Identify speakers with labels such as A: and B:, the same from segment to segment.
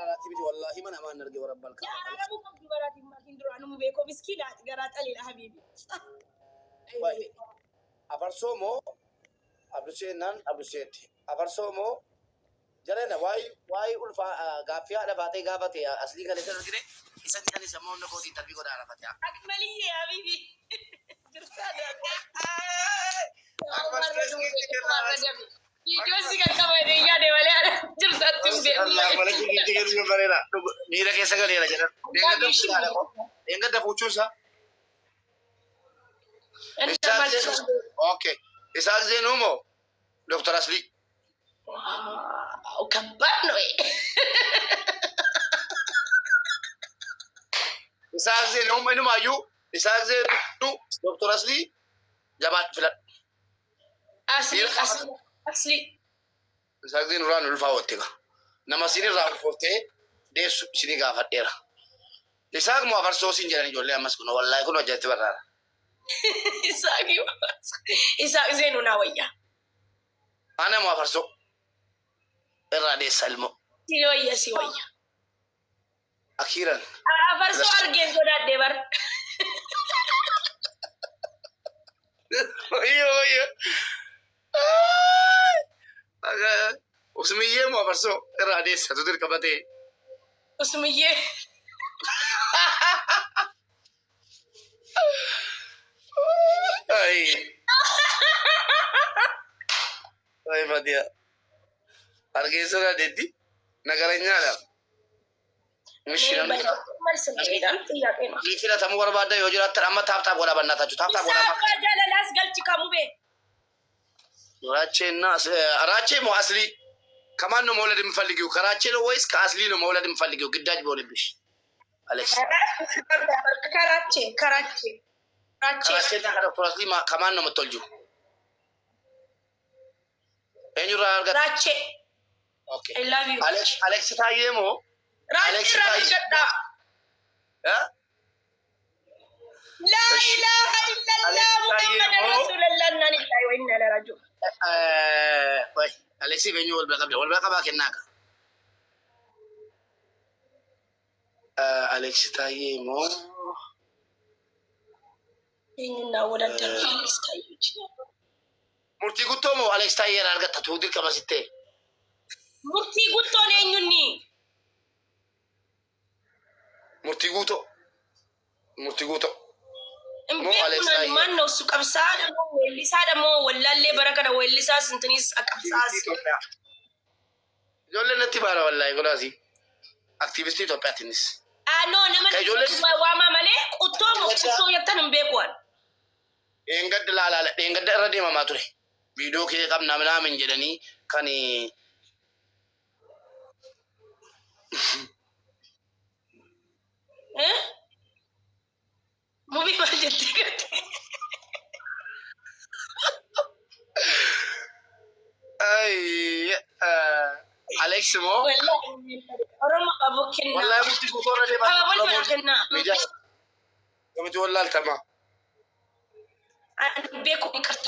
A: araaraatti miti, wallaahi mana amaan arge warabbal
B: Yaa araaramuu qabdu baraatiin maatiin duraanuu beekoo miskiinaati garaa xaliidha habiibi.
A: Waay. Afarsoo moo Abduseen naan Abduseetti. Afarsoo moo jarena waa'ee waa'ee ulfaa gaaffii haadha baatee gaafate aslii kaleessa argine isa anis ammoo humna kootiin tarbii godhaa rafate.
B: Akmaliyyee habiibi. Jirtaa
A: Akmal
B: Viidiyoo si qaqqabate yaade malee haadha jirtaatti hin beeku.
A: Miira keessa galeera jedhan. Dheengadda fuuchuun isaa. Okay. Isaak Zeenuu moo Dr. Aslii?
B: Wow, ከባድ ነው ይሄ።
A: Isaak Zeenuu inumaayyuu Isaak Zeenuu Dr. Aslii jabaadhu filadhu.
B: አስሊ አስሊ አስሊ።
A: Isaak Zeenuu irraa nu ulfaa ootte gaa. Nama isin irraa ulfooftee deessu isinii gaafadheera. Isaak moo afarsoo siin jedhan ijoollee ammas kun wallaahi kun hojjetti barraara.
B: ይስሐቅ ይስሐቅ ዜኑ ና ወያ።
A: Ana moo afarsoo irraa deessa ilmoo.
B: ሲወየ ሲወየ።
A: Akiiran.
B: አፈርሶ አርጌን ሶዳዴ በር።
A: Wayyoo wayyoo. Usmiyyee moo afarsoo irraa deessa tu dirqama ta'e.
B: usምዬ።
A: Ay. Ay Fatiha. Hargeysa irraa deetti nagaranyaadha. Mishi namni
B: መልስ ነው በጣም ጥያቄ ነው።
A: ni filatamuu barbaadda yoo jiraattan amma tap tap godhaa bannaatachu tap tap godhaa.
B: ይስሐቅ ጃለላስ ገልጭ ከሙቤ።
A: ራቼና ራቼ moo አስሊ ከማን ነው መውለድ የምፈልጊው? ከራቼ ነው ወይስ ከአስሊ ነው መውለድ የምፈልጊው? ግዳጅ ቢሆንብሽ አሌክስ።
B: ከራቼ ከራቼ ራቼ።
A: ከራቼና ከዶክተር አስሊ ከማን ነው የምትወልጂው? eenyurraa argatta?
B: ራቼ።
A: Okay.
B: I love you.
A: አሌክስ አሌክስ ታዬ moo
B: ራቼ።
A: አሌክስ
B: ራ
A: ታዬ
B: ገጣ
A: እ?
B: ላ ኢላሃ ኢለላህ።
A: አሌክስ ታዬ
B: ሙሐመድ
A: moo
B: ረሱልላህ እና ሊላሂ ወኢና ኢለይሂ ራጂዑን።
A: ወይ Aleksii eenyu wal bira qabda? Wal bira qabaa kennaa ka. Aleksi Taayee moo
B: eenyuun ወዳደር አሌክስ ታዬ ይችላል።
A: Murtii Guttoo moo Aleksi Taayee irraa argatta tuu dirqama sittee?
B: Murtii Guttoon eenyunni?
A: Murtii Guutoo. Murtii Guutoo.
B: Hin
A: Moo
B: beeku
A: Alex
B: naan
A: Taayee.
B: maal ነው እሱ qabsaa ደግሞ weellisaa ደግሞ wallaallee bara kana weellisaas እንትኒስ qabsaas.
A: Itoophiyaa. Ijoolleen natti baara wallaahi godhaasi. Aktiivistii Itoophiyaatiinis.
B: No, nama
A: Ka ijoolleen
B: waamaa malee quttoo moo quttoo jettan hin beeku waan.
A: Dheengadda laalaala dheengadda irra deemamaa ture. Viidiyoo kee qabna minaamin jedhanii kan
B: Eh? Mubii maal jettee gatte?
A: Ay, Alex moo
B: Wallaahi Oromoo qabu kennaa.
A: Wallaahi murtii guutuu irra deemaa
B: Abaaboo
A: ture.
B: kana kennaa.
A: Miidiyaa kamitti wallaaltama.
B: Ani beeku ይቅርታ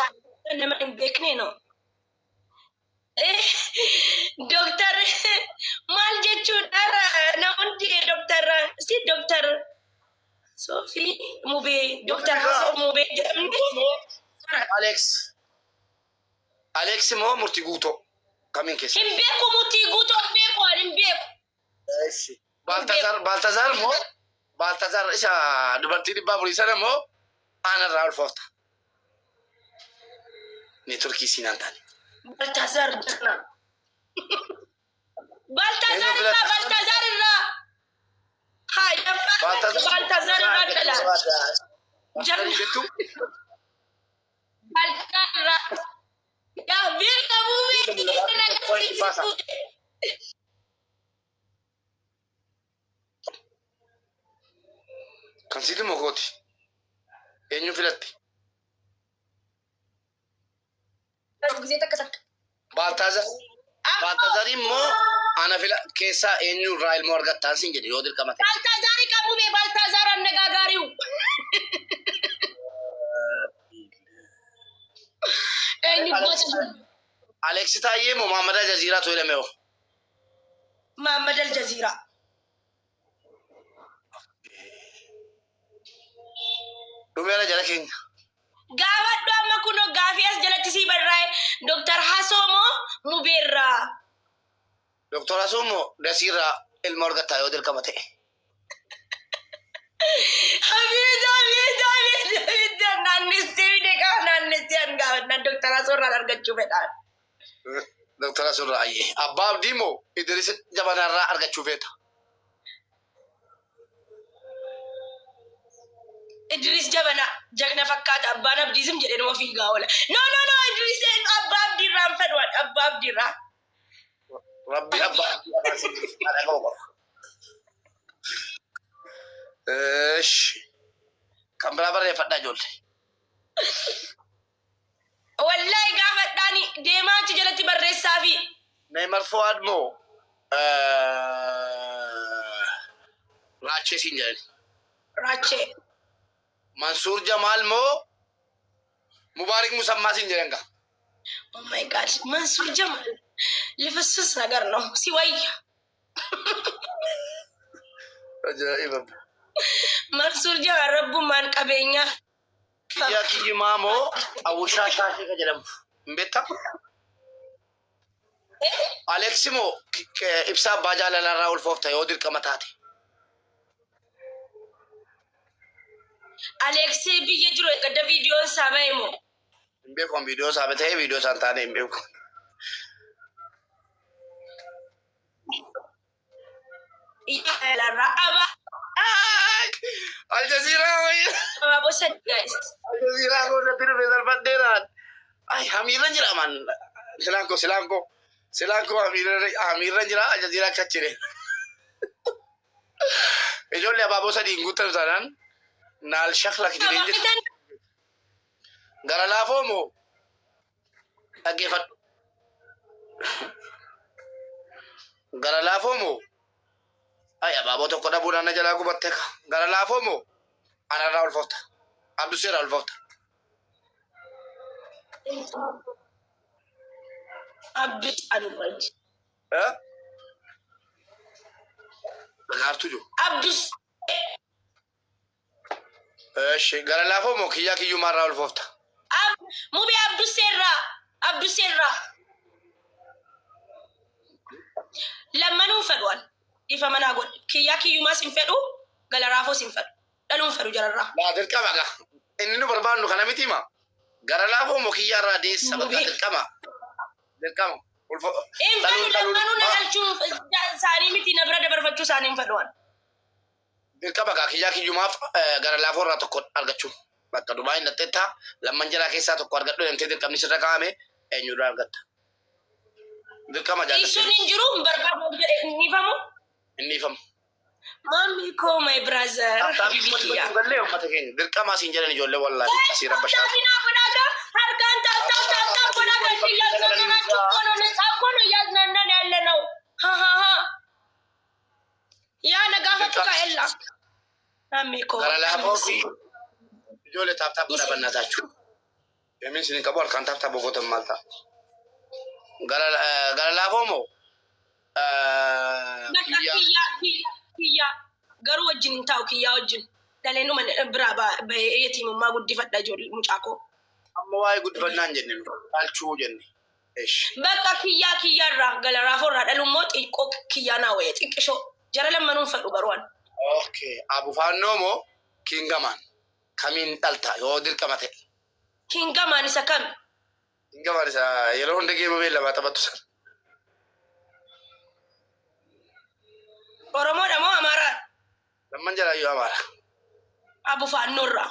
B: nama hin beekne ነው። Dooktar maal jechuudha namoonni dooktar si dooktar Soofii Mubee dooktar Hasoo Mubee jedhamne.
A: Alex. Alex moo murtii guutoo kamiin keessa?
B: Hin beeku, murtii guutuu hin beeku, ani hin beeku.
A: Baltazar Baltazar moo Baltazar isa dubartii 400 sana moo aanarraa ulfoofta? Neetworkii siinaan taane.
B: Baltazar jana. Baltazar irraa Baltazar irraa. Haa Baltazar irraa dhala. Jarna.
A: Jettu
B: Baltazar irraa. Yaa beeka muumee.
A: Kan siiti moo kooti? Eenyu filatti?
B: Gisee takka takka.
A: Baltazar Baltazar immoo ana fila keessaa eenyu irraa ilmoo argattaan siin jedhe yoo dirqama ta'e.
B: Baltazar qabu bee Baltazar አነጋጋሪው eenyu gosa?
A: Alex Taayyee moo Maammadaa Jaziiraa tu jedhame hoo?
B: Maammad Aljaziiraa.
A: Dhumeera jala keenya.
B: Gaafadhu amma kunoo gaafii as jalatti sii barraa'e Dooktar Hasoo moo Mubeerraa?
A: Doktor Hasoo moo Dasiirraa ilma argataa yoo dirqama ta'e?
B: Abeet abeet abeet abeet naannessee fide qaba naannessee an gaafannaan Dooktar Hasoo irraan argachuu fedhaan.
A: Doktor Hasoo irraa ayyee. Abbaa Abdii moo Idris Jabanaarraa argachuu feeta?
B: Idris Jabana jagna fakkaata abbaan Abdiisim jedhee nama fiigaa oola. No no no Idris abbaa Abdiirraa hin fedhu ani, abbaa Abdiirraa.
A: Rabbi abbaa Abdii afaan siif haadha qabu qofa. Eesh. Kan biraa barreeffadhaa ijoollee.
B: Wallahi gaafadhaani deemaa achi jalatti barreessaa fi
A: Neymar Fuad moo Raachee siin jedhani.
B: Raachee.
A: Mansuur Jamaal moo Mubaarik Musammaa siin jedhan gaa.
B: Oh my God Mansuur Jamaal ልፍስፍስ ነገር ነው ሲወይ
A: Ajaa'iba.
B: Mansuur Jamaal rabbummaan qabeenyaa
A: Kiyyaa kiyyimaa moo Awushaa Shaashee ka jedhamu. Hin beektaa? Aleeksi moo ibsaa abbaa jaalalarraa ulfoofta yoo dirqama taate.
B: Aleeksii biyya jiru gadda viidiyoon isaa ba'e moo
A: Hin beeku an viidiyoo isaa ta'ee viidiyoo isaa hin taane hin beeku.
B: Jaalarraa abaa
A: Aljazeeraa wayii.
B: abaaboo sadi guys.
A: Aljazeeraa koo irratti dhufe salphadheeraan. Ay hamiirra jira man. Silaan koo silaan koo silaan koo hamiirra jira Aljazeeraa akka jire. Ijoollee abaaboo sadii hin guutan taanaan naal shaklak jedhee jira.
B: Abaaboo
A: Gara laafoo moo dhaggeeffadhu. Gara laafoo moo ay abaaboo tokko dhabuudhaan na jalaa gubatte ka. Gara laafoo moo anarraa ulfoofta. Abduseerraa ulfoofta.
B: Abdii Anubaji.
A: Eh? Dhagaartu jiru.
B: Abdus
A: Eeshi gara laafoo moo kiyyaa kiyyummaarraa ulfoofta.
B: Mubee Abduseerraa Abduseerraa. Lammanuu hin fedhu an. Ifa manaa godhe. Kiyyaa kiyyumaas hin fedhu galaraafoos hin fedhu. Dhaluu hin fedhu jararraa.
A: Laa dirqama gaa. Inni nu barbaannu kana miti hima. Gara laafoo moo kiyyaarraa deessa bakka dirqama. Dirqama. Ulfo.
B: Hin fedhu lammanuu na dhalchuu isaanii miti na bira dabarfachuu isaanii hin fedhu an.
A: Dirqama gaa kiyyaa kiyyumaaf gara laafoo irraa tokko argachuu. Bakka Dubaay hin dhaqxeettaa lamman jalaa keessaa tokko argadhu deemtee dirqamni sirra kaa'ame eenyurraa argatta. Dirqama
B: Dhiisuun
A: jaallatee
B: hin jiru hin barbaadu jedhee hin dhiifamu.
A: inni ifamu.
B: Maamii koo my brother.
A: Taabii
B: Kiyyaa.
A: gallee uummata keenya dirqama asiin jedhan ijoollee wallaahi asii rabba shaaf.
B: ታፕታፕ ጎዳጋ ሀርካን ታፕታፕ ታፕታፕ ጎዳጋ እያዝናናችሁ እኮ ነው። ነፃ እኮ ነው እያዝናናን ያለ ነው። ሀሀሀ ያ ነጋፈቱ ካኤላ ማሜ እኮ
A: Gara laafoo fi ijoollee taaptaap godha bannaataachuu. Yemiin isin qabu harkaan taaptaap gogotan maal ta'a? Gara laafoo moo
B: በቃ
A: kiyyaa
B: ኪያ ኪያ ኪያ ገሩ ወጅን እንታው ኪያ ወጅን ደሌኑ መን ብራ የቲሙማ ጉዲፈዳ ጆል ሙጫኮ
A: amma waa'ee guddifannaa hin jenne dhaalchuu jenne. Eesh.
B: በቃ ኪያ ኪያ ራ ገለራፎ ራ ደሉሞ ጢቆ ኪያ ና ወይ ጢቅሾ ጀረ ለመኑን ፈዱ ገሩዋን
A: Okay. Abufaannoo moo kiingamaan kamiin dhalta yoo dirqama ta'e?
B: ኪንጋማን isa kam
A: Kiingamaan isa yeroo hunda geema beellamaa taphatu sana.
B: Oromoodha moo Amaaraa?
A: Lamman jalaayyuu Amaara.
B: Abu Faannoorraa.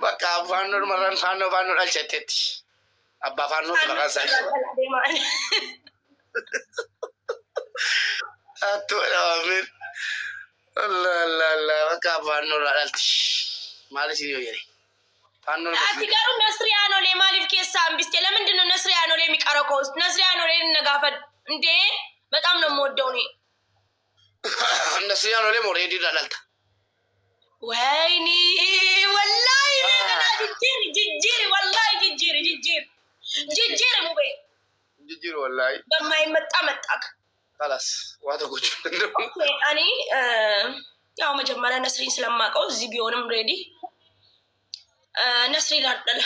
A: Bakka abufaannoo dhumarraan faannoo faannoo dhalchatteetti. Abbaa faannoo maqaan isaa. Attuu dhawamin. Allah Allah Allah bakka abufaannoo irraa dhalti. Maal isin yoo jedhe? Faannoo
B: Ati garuu Nasri Aanolee maaliif keessaa hambiste? ለምንድን ነው ነስሪ አኖሌ የሚቀረው ከውስጥ? ነስሪ አኖሌን እነጋፈድ እንዴ! በጣም ነው የምወደው እኔ።
A: Nasriyaan olee moo reedii irraa dhalta?
B: ወይኔ ወላሂ ገና ጅጅሪ ጅጅሪ ወላሂ ጅጅሪ ጅጅሪ Jijjiiri mubee.
A: Jijjiiru wallaahi.
B: በማይመጣ መጣክ።
A: Kalas waa tokko gochuu danda'u.
B: እኔ ያው መጀመሪያ ነስሪን ስለማውቀው እዚህ ቢሆንም ሬዲ ነስሪን አደለ።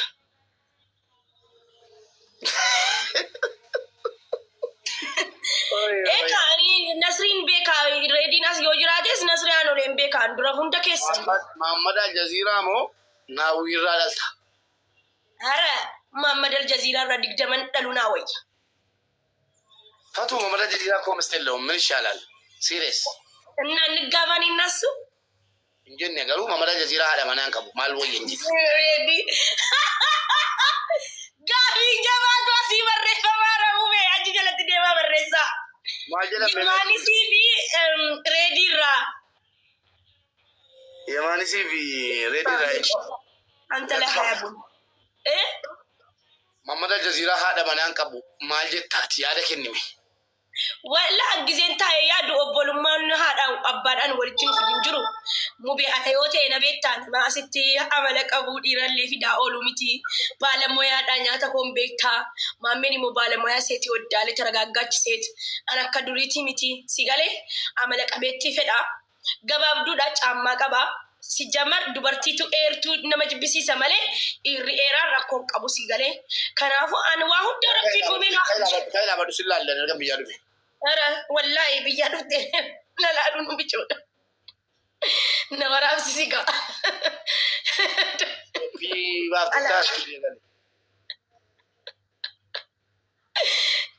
B: Eeka ani Nasriin beeka, reediin as yoo jiraates Nasrii Aanoleen beeka dura hunda keessa.
A: Mahammad Aljaziiraa moo Naawwiirraa dhalta?
B: Hara Mahammad Aljaziiraa irraa 20 dhaluu naa wayya.
A: ፈቱ መሐመድ አልጀዚራ እኮ ሚስት የለውም። ምን ይሻላል? ሲሪየስ
B: እና እንጋባ እኔ እና እሱ።
A: Hin jenne garuu Mahammad Aljaziiraa haadha manaa hin qabu. Maal wayya hin jenne.
B: Reedii. Gaafii jabaatu asii barreeffamaa ramume achi jalatti deemaa barreessaa.
A: Maal jedhame?
B: Yemaanisii fi reedii irraa.
A: Yemaanisii fi reediirraa.
B: Anta la hayabu. Eh?
A: Mahammad Aljaziiraa haadha manaa hin qabu. Maal jettaati yaada kennime?
B: Wala giseen taa'ee yaadu obbolummaan haadhaan abbaadhaan walitti nuuf hin jiru. Mubee ata yoo ta'e na beektaa, nama asitti amala qabu dhiirallee fidaa oolu miti. Baalamoyaadhaan nyaata koon beektaa. Maammeen immoo baalamoyaa seetii waddaalee taragaaggachiseet. An akka duriitii miti. Si galee amala qabeettii fedha. Gabaabduudha caammaa qaba. Si jamar dubartiitu dheertuu nama jibbisiisa malee dhiirri dheeraan rakkoo hin qabu si galee. Kanaafuu ani waa hunda rabbiin uumee naa
A: Kan ilaabadhu sin laallan erga biyyaa dhufe.
B: Ara wallahi biyyaa dhufte lalaaluun nu bichuudha. Na waraabsisi gaa.
A: Fi baaftaa.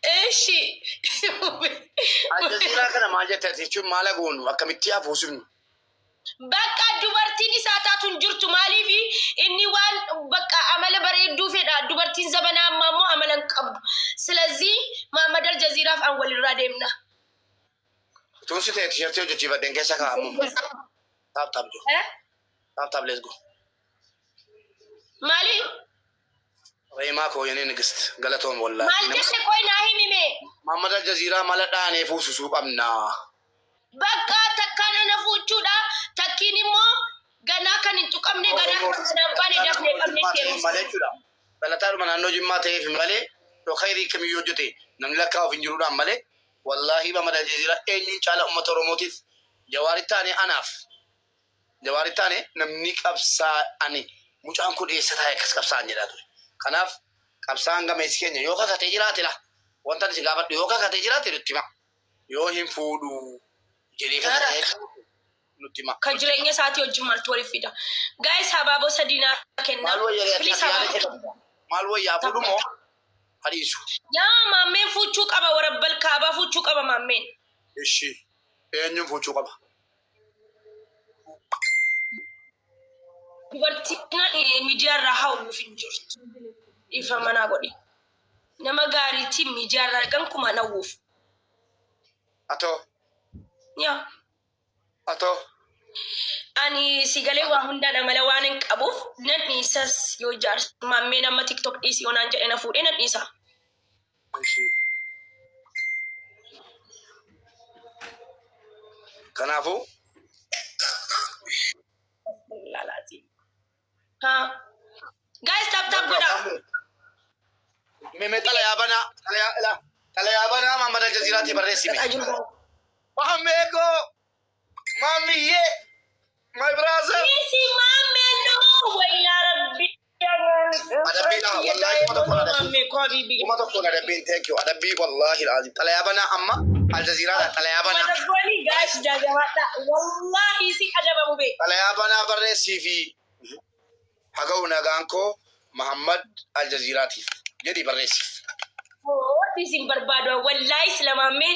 B: Eshi.
A: Aljaziiraa kana maal jettati jechuun maal goonu akkamitti hafuusifnu?
B: Bakka dubartiin isaa taatu hin jirtu, maaliif inni waan bakka amala bareedduu fedha, dubartiin zabanaa ammaa immoo amala hin qabdu. ስለዚህ Mahammad Aljaziiraaf an walirraa deemna.
A: Tuun si ta'e tisheertii hojjechiifadheen keessa kaa'amu. Tap tap jiru.
B: Eh?
A: Tap tap, let's go.
B: Maali?
A: Reemaa koo yenee nigist galatoom wallaahi.
B: Maal jette qoy naa himime.
A: Mahammad Aljaziiraa mala dhaanee fuusisuu qabna.
B: Bakka takkaan ana fuuchuudha. Takkiin immoo ganaa kan hin tuqamne, ganaa kan hin baane dafnee qabnee deemsa.
A: Malee jechuudha. Dhalataadhuma naannoo Jimmaa ta'eef malee yoo khayrii kamiyyuu hojjete namni lakkaa'uuf hin jiruudhaan malee wallaahi Mahammad Aljaziiraa eenyuun caala uummata Oromootiif Jawaari taane anaaf Jawaari taane namni qabsaa'ani mucaan kun eessa taa'e akkas qabsaa'an jedhaa ture. Kanaaf qabsaa'an gameessi keenya yoo kakatee jiraate la wanta ani si gaafadhu yoo kakatee jiraate nutti hima. Yoo hin fuudhu jedhee kakatee nutti hima.
B: Kan jireenya isaatii wajjin maaltu waliif fida? Guys, habaaboo sadii naa kenna.
A: Maal wayyaa?
B: Please, habaaboo.
A: Maal wayyaa, fuudhu moo hadhiisu?
B: Yaa maammeen fuuchuu qaba, warabbal kaabaa fuuchuu qaba maammeen.
A: Ishi eenyuun fuuchuu qaba?
B: Dubartiin miidiyaa irraa hawwuuf hin jirtu. Ifa manaa godhi. Nama gaariitiin miidiyaa irraa gankumaan hawwuuf.
A: Atoo
B: Yaa.
A: atoo
B: Ani si galee waa hundaan amala waan hin qabuuf nan dhiisas, yoo jaarsa maammeen amma TikTok dhiisii yoo naan jedhe na fuudhee nan dhiisa.
A: Ishi. Kanaafuu
B: Laalaati. Haa. Guys, tap tap godhaa.
A: Meme xalayaa banaa xalayaa ilaa xalayaa banaa Mahammad Aljaziiraatii barreessime. Maammee koo, maammiyyee, my brother.
B: Isi maammee no wayyaa rabbi.
A: Adabbiidha wallaahi 1000 adabbii.
B: Maammee koo habiibi.
A: 1000 adabbiin, thank you, adabbii wallaahi alazim xalayaa banaa amma Aljaziiraadha xalayaa banaa.
B: Madabboli guys, jajabaadha. Wallahi si adabamu be.
A: Xalayaa banaa barreessii fi haga'u nagaan koo Mahammad Aljaziiraatiif jedhi barreessiif.
B: Wanti isin barbaadu wallahi sila maammee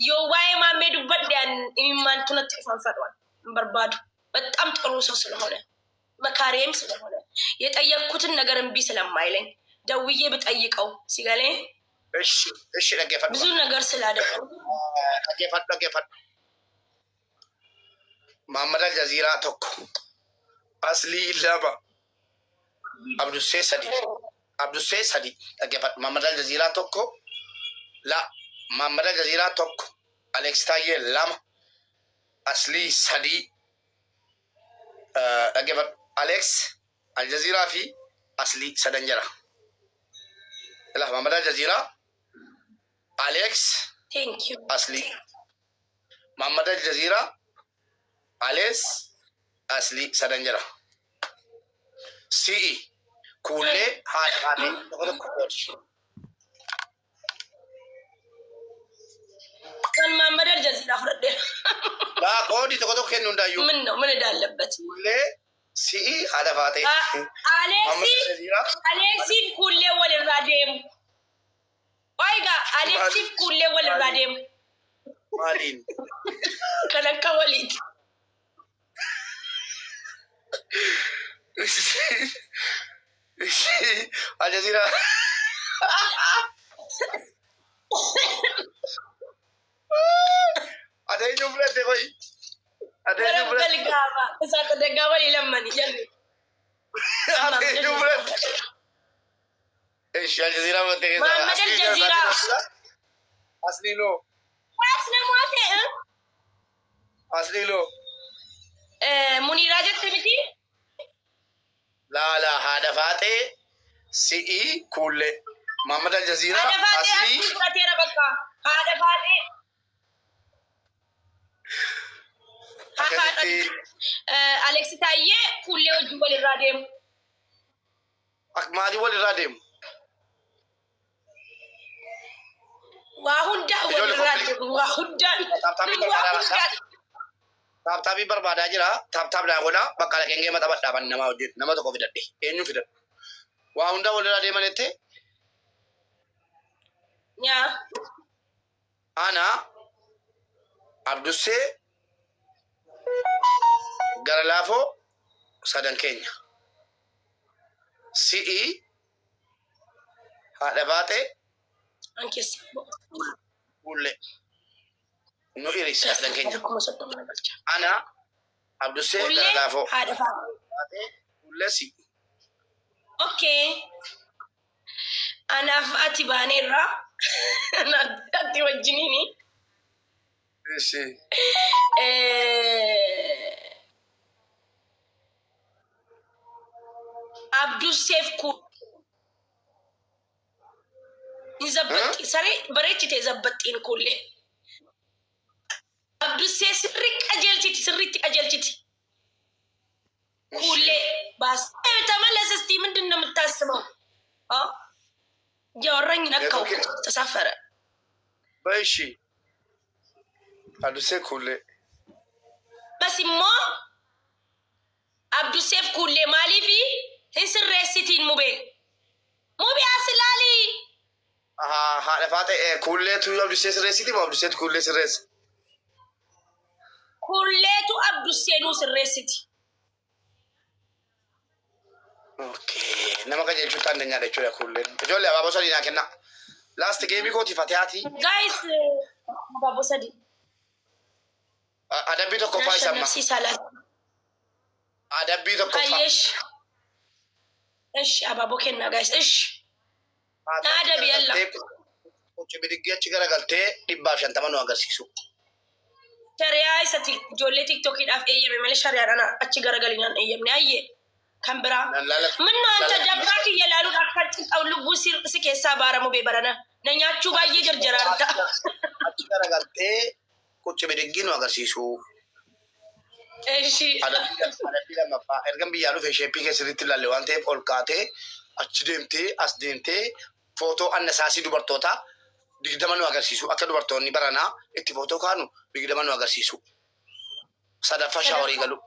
B: yoo waa'ee maammee dubbadhe an imimmaantu natti dhufan fadhuwan hin barbaadu. በጣም ጥሩ ሰው ስለሆነ መካሪዬም ስለሆነ የጠየቅኩትን ነገር እምቢ ስለማይለኝ ደውዬ ብጠይቀው ሲገሌ
A: እሺ እሺ dhaggeeffadhu.
B: ብዙ ነገር ስላደረጉ
A: Dhaggeeffadhu, dhaggeeffadhu. Mahammad Aljaziiraa tokko. Aslii lama. Abdussee sadi. Abdussee sadi. Dhaggeeffadhu. Mahammad Aljaziiraa tokko. La. Mahammad Aljaziiraa tokko. Alex Taayyee lama. Aslii sadi. Dhaggeeffadhu. Alex Aljaziiraa fi Aslii sadan jira. Ilaa Muhammad Aljaziiraa, Alex,
B: Thank you.
A: Asli. Muhammad Aljaziiraa, Alex, Asli sadan jira. Si'i kuullee haadha haadhee tokko tokko qoodi.
B: Kan Muhammad Aljaziiraa fudhadheera.
A: Laa qoodi tokko tokko kennu hundaayyuu.
B: ምን ነው ምን ዕዳ አለበት?
A: Kuullee si'i haadha faatee. Muhammad
B: Aleeksii
A: Aljaziiraa.
B: Aleeksiif kuullee walirraa deemu. Waayigaa Aleeksiif kuullee walirraa deemu.
A: Maaliin?
B: Kan akka waliiti.
A: Aljaziiraa. Ati eenyuun filatte qoyi? Ati eenyuun
B: Gara
A: filatte?
B: galgaaba. Isaa dagaa walii lammanii jalli.
A: Ati eenyuun filatte? Ishi Aljaziiraa filatte keessaa.
B: Muhammad Aljaziiraa.
A: Asli loo.
B: Waas namaa ta'e.
A: Asli loo.
B: Muniiraa jette miti?
A: Laa laa haadha faatee si'i kuullee. Muhammad Aljaziiraa.
B: Haadha faatee
A: Asli.
B: asii fudhateera bakka. Haadha faatee.
A: Akkasitti
B: Aleeksi Taayyee kuullee wajjin walirraa deemu.
A: Maalii walirraa deemu?
B: Waa hundaa
A: Ijoollee
B: walirraa
A: kophii.
B: deemu. Waa hundaan.
A: Tap tapii
B: Waa
A: barbaadaa
B: hundaan.
A: Tap tapii barbaadaa jira. Tap tap naa godhaa. Bakka dhaqeen geema taphadhaa ban namaa hojjetu. Nama tokko fidadhe. Eenyu fidadhu? Waa hundaa walirraa deeman jettee
B: Nyaa.
A: ana Abdussee gara laafoo sadan keenya. Si'i haadha baatee
B: An keessa.
A: fuullee. Nu iris sadan keenya.
B: 30,000 na galcha.
A: Ana Abdussee gara
B: Kuullee
A: laafoo.
B: haadha faatee.
A: Baatee fuullee si'i.
B: Okay. Anaaf ati baaneerra. Anaaf ati wajjiniini.
A: Ishi.
B: Abdusseef ku. Zabbaxxi saree bareechite zabbaxxiin kuullee. Abdussee sirri qajeelchiti sirriitti qajeelchiti. Kuullee baas. ተመለስ እስቲ ምንድን ነው የምታስበው? አ? እያወራኝ ነካው እኮ ተሳፈረ።
A: በእሺ Abdussee kuullee.
B: Bas immoo Abdusseef kuullee maaliifi hin sirreessitiin mubee. Mubee as ilaali.
A: Haadha faatee kuulleetu Abdussee sirreessiti moo Abdusseetu kuullee sirreessa?
B: Kuulleetu Abdussee nuu sirreessiti.
A: Okay. Nama qajeelchuu ta'an danyaadha jechuudha kuulleen. Ijoollee abaaboo sadii naa kenna. Last game kooti Fatihaati.
B: Guys, abaaboo sadii.
A: Adabbii tokkoffaa isa amma.
B: Nashannabsiisaa laata.
A: Adabbii tokkoffaa.
B: Ayyesh. Ish abaaboo kennaa guys. Ish. Adabi yalla.
A: Qochi bidiggee achi garagaltee 150 nu agarsiisu.
B: Shari'aa isa ijoollee tiktookiidhaaf eeyyame malee shari'aadhaan achi garagalinaan eeyyamne ayyee kan biraa.
A: Nan laala-
B: Minno anta
A: laala-
B: jabaa kiyya laaluudhaaf kan cinqabu lubbuu si keessaa baaramu bee barana. Na nyaachuu baay'ee jarjaraarta.
A: Achi garagaltee qochi bidiggee nu agarsiisu.
B: Ishi.
A: Adabbii lammaffaa ergan biyyaa dhufe shape keessatti ilaalle waan ta'eef ol kaatee achi deemtee as deemtee footoo annasaasii dubartootaa 20 nu agarsiisu. Akka dubartoonni baranaa itti footoo kaanu 20 nu agarsiisu. Sadaffaa shower galu.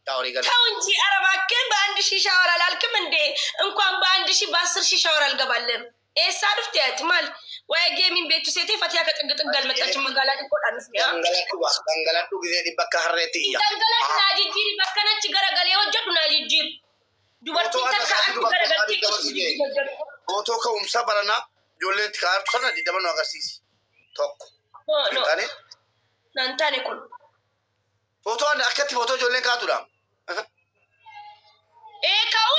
A: Shower galu.
B: ተው እንጂ ኧረ እባክህን በአንድ ሺህ ሻወር አላልክም እንዴ? እንኳን በ1,000 በ10,000 ሻወር አልገባለም። Eessaa dhufte ati maal? Waa'ee gameiin beektu seetee Fatiyaa ka xigg xigg galmaxachi magaalaa xiqqoodhaan dhufne.
A: Gangaladhu gangaladhu gisee dhibba akka harreetti iyya.
B: Gangaladhu naa jijjiiri bakka nachi garagalee hojjedhu naa jijjiiri. Dubartiin
A: Footoo
B: takka
A: annasaasii
B: achi
A: dubartootaa
B: garagaltee
A: 20 si ga'e. Footoo ka'umsa baranaa ijoolleen itti kaa'artu sana 20 nu agarsiisi. Tokko.
B: No, no,
A: Hin taane
B: naan taane kun.
A: footoo akkatti footoo ijoolleen kaatudha.
B: Ee ka'u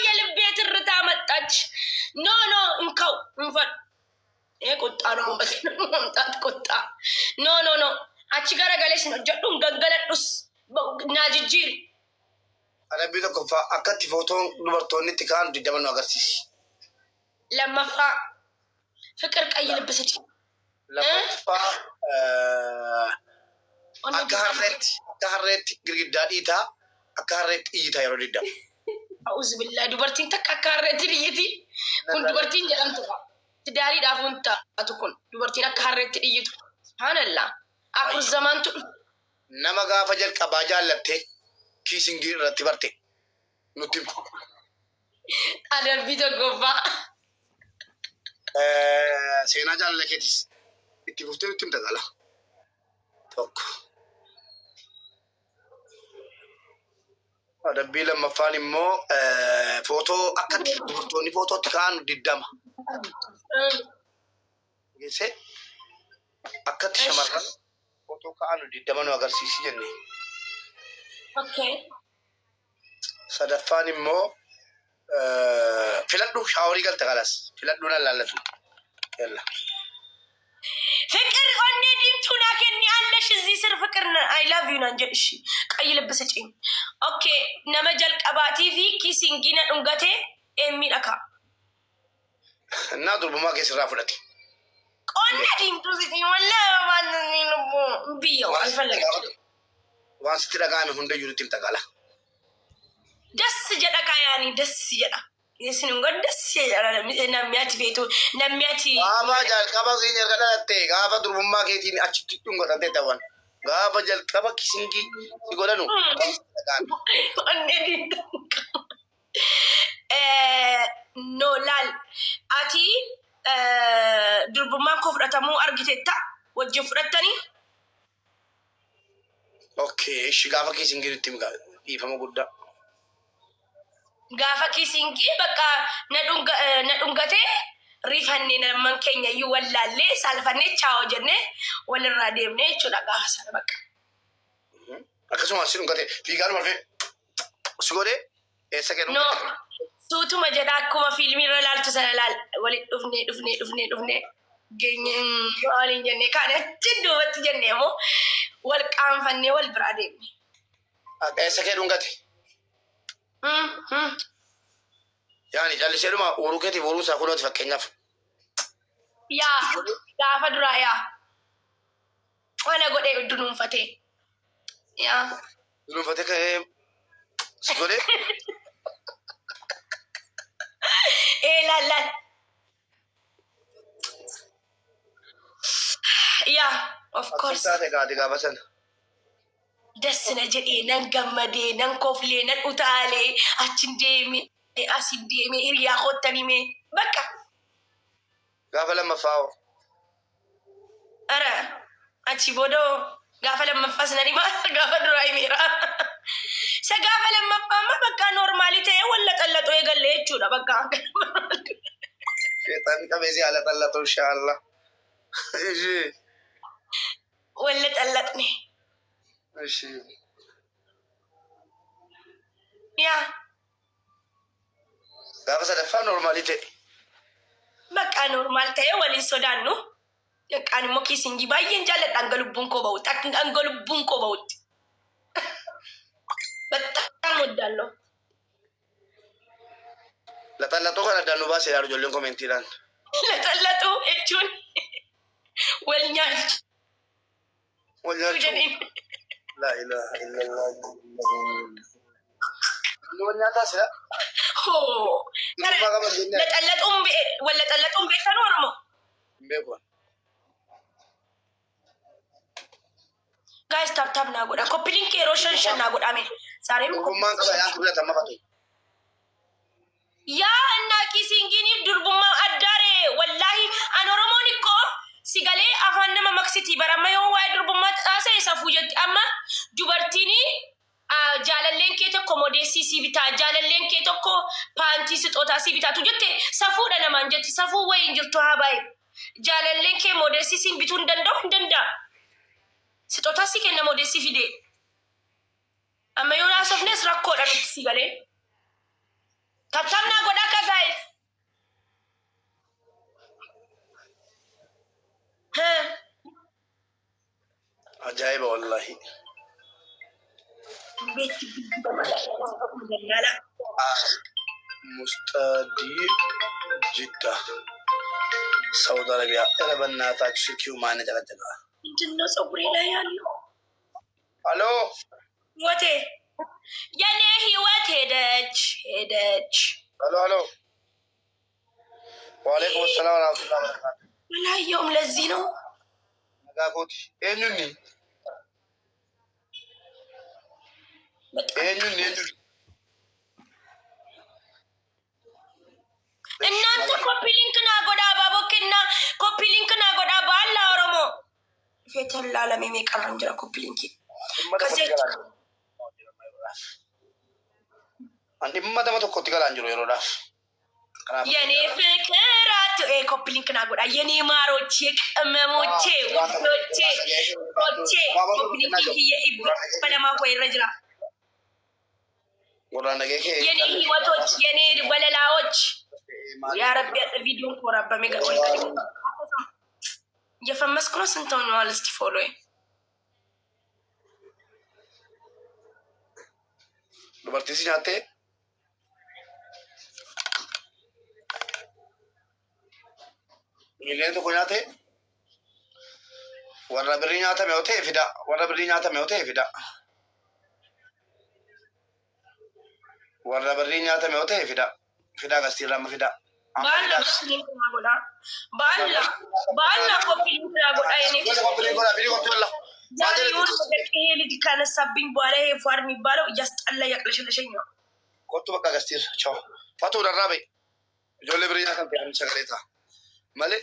B: የልቤ ትርታ መጣች። No no እንከው እንፈድ ee ቁጣ ነው መምጣት ቁጣ no no no achi garagalees hin hojjedhu hin gangaladhus naa jijjiiri.
A: Adabbii tokkoffaa akkatti footoon dubartoonni itti kaa'an 20 nu agarsiisi.
B: Lammaffaa ፍቅር ቀይ ልብ ስጭኝ።
A: Lammaffaa, akka harreetti girgiddaa dhiitaa, akka harreetti iyyitaa yeroo 20.
B: أعوذ بالله, dubartiin takka akka harreetti dhiyyiti. Kun dubartiin jedhamtu tidaariidhaaf hun taatu kun dubartiin akka harreetti dhiyyitu. سبحان الله. Akur zamaantu dhufe.
A: Nama gaafa jalqabaa jaallattee kissingii irratti barte nutti himi.
B: Adabbii tokkoffaa.
A: Seenaa jaalala keetis itti fuftee nutti himta gala. Tokko. Adabbii lammaffaan immoo footoo akka dubartoonni footootti ka'an 20. Geessee akkatti shamarran footoo ka'an 20 nu agarsiisi jenne.
B: Okay.
A: Sadaffaan immoo filadhu, shaaworii galte kalas filadhu nan laallatu. Yalla.
B: ፍቅር onnee diimtuu naa kenni አለሽ እዚህ ስር ፍቅር I love you naan jedhu. እሺ ቀይ ልብ ስጪኝ። Okay, nama jalqabaatii fi kissingii na dhungatee eemmi dhaka.
A: Innaa durbummaa keessa irraa fudhate.
B: Onnee diimtuu ስጪኝ ወላሂ waan lubbu biyya አልፈለግም።
A: Waan sitti dhaga'ame hundayyuu nutti himta qala.
B: ደስ jedha kaayaanii ደስ jedha. Isin hin ደስ jedha namni ati feetu namni ati.
A: Gaafa jalqaba siin erga dhalatte gaafa durbummaa keetiin achitti dhungatamte ta'an gaafa jalqaba kissingii si godhanu waan sitti dhaga'ame.
B: Onnee diimtuu. No, laal, ati durbummaan koo fudhatamuu argitetta wajjin fudhattanii.
A: Okay, ishi gaafa kissingii nutti himi dhiifama guddaa.
B: Gaafa kissingii bakka na dhungatee riifannee namman keenya iyyuu wallaallee saalfannee chaa'oo jennee walirraa deemnee jechuudha gaafa sana bakka.
A: Akkasuma si dhungate fiigaanuma dhufee si godhee eessa kee
B: No,
A: dhungate?
B: Suutuma jedha, akkuma fiilmii irra ilaaltu sana ilaal, walitti dhufnee dhufnee dhufnee dhufnee geenye waliin jennee kaane achi duubatti jennee immoo wal qaanfannee wal biraa deemne.
A: Eessa kee dhungate? Yaani calliseedhuma uuruu keetiif uuruu isaa kunooti fakkeenyaaf.
B: Yaa, gaafa duraa yaa wala godhee dunuunfatee yaa.
A: Dunuunfatee ka'ee si godhee.
B: Ee, laal laal, yaa, of course.
A: Taate gaati gaafa sana.
B: Das na jedhee, nan gammadee, nan koflee, nan utaalee, achin deeme, asin deeme, hiriyaa koottan hime bakka.
A: Gaafa lammaffaa hoo?
B: Ara achi booda gaafa lammaffaas nan himaa, gaafa duraa himeera. Isa gaafa lammaffaa amma bakka normalii ta'ee walla xallaxoo eegalle jechuudha bakka.
A: Sheexanni qabee si haala xallatu inshaallah. Ishee.
B: Walla xallaxne.
A: Ishee.
B: Yaa.
A: Gaafa sadaffaa normalii ta'e.
B: Bakka normal ta'ee waliin sodaannu. Yaqaan immoo kissingii baay'een jaalladha hanga lubbuun koo bahutti. Akka hanga lubbuun koo bahutti. በጣም ወዳለሁ።
A: Laxallaxoo kana addaan nu baasee ilaalu ijoolleen commentiidhaan.
B: Laxallaxuu jechuun wal nyaachuu
A: Wal nyaachuu.
B: jedheen.
A: لا إله إلا الله. Inni wal nyaataa sila?
B: Hoo.
A: Durbummaa qaban jennee.
B: Laxallaxuun wal laxallaxuun beektan Oromoo?
A: Hin beeku.
B: Guys, tap tap naa godha. Copy link yeroo shan shan naa godhame. Saareen
A: Durbummaan qaba yaa fudhata mafatu.
B: Yaa innaa kissingiiniif durbummaa addaare wallaahi an Oromoon ikkoo sigalee afaan nama maksitii baramma yoo waa'ee durbummaa haasa'e safuu jetti. Amma dubartiin jaalalleen kee tokko modeessii si bitaa, jaalalleen kee tokko paantii sixootaa si bitaatu jette safuudha namaan jetti. Safuu wayii hin jirtu haa baay'ee. Jaalalleen kee modeessii siin bituu hin danda'u, hin danda'a. Sixootaa si kenna, modeessii fide. Amma yoo haasofnes rakkoodha nutti sigalee. Tap tap naa godhaa akka guys. Haa.
A: Ajaa'iba wallaahi.
B: Gallaala.
A: Mustadii ጅዳ ሳውዲ አረቢያ። ኧረ በእናታችሁ ስልኪው ማን ጨቀጨቀ?
B: ምንድን ነው ፀጉሬ ላይ ያለው?
A: አሎ።
B: ህይወቴ፣ የኔ ህይወት ሄደች ሄደች።
A: አሎ አሎ። ወአለይኩም ሰላም ወራህመቱላሂ ወበረካቱ።
B: አላየውም። ለዚህ ነው።
A: Nagaa kooti. Eenyunni?
B: በጣም
A: Eenyunni? Eenyunni?
B: እናንተ copy link ና godhaa፣ ባቦክና copy link ና godhaa። ባላ ኦሮሞ ፌተላ ለሜ ቀረ እንጀራ copy link
A: Dhimma tokkotti galaa jiru. An dhimma nama tokkotti galaa hin jiru yeroodhaaf. Kanaaf
B: የኔ ፍቅር copy link ና godhaa፣ የኔ ማሮች፣ የቅመሞቼ ውዶቼ ሮቼ፣ copy link በለማ ኮይረ ጅራ።
A: Gurraan dhagee kee.
B: የኔ ህይወቶች፣ የኔ ወለላዎች፣ ያ ረቢ ቪዲዮን ኮራበሜ እየፈመስኩ ነው። ስንት ሆነዋል? እስቲ follow
A: Dubartii si nyaattee? 1 miliyoona nyaattee? Warra birrii nyaatame yoo ta'e fida. Warra birrii nyaatame yoo ta'e fida. Warra birrii nyaatame yoo ta'e fida. Fidaa gastiirraa amma fida. Amma
B: ባላ
A: fidaa.
B: copy link ና godhaa፣ ባላ ባላ copy link ና godhaa የኔ
A: Gosa copy link godhaa, firii qophii olla.
B: ዛሬ የሆነ ነገር ይሄ ልጅ ካነሳብኝ በኋላ ይሄ ፏር የሚባለው እያስጠላ እያቅለሸለሸኝ ነው።
A: Kottu bakka gastiirra. Chao. Fatuu dharraa ba'i. Ijoollee birrii nyaatan ta'e sagalee ta'a. Malee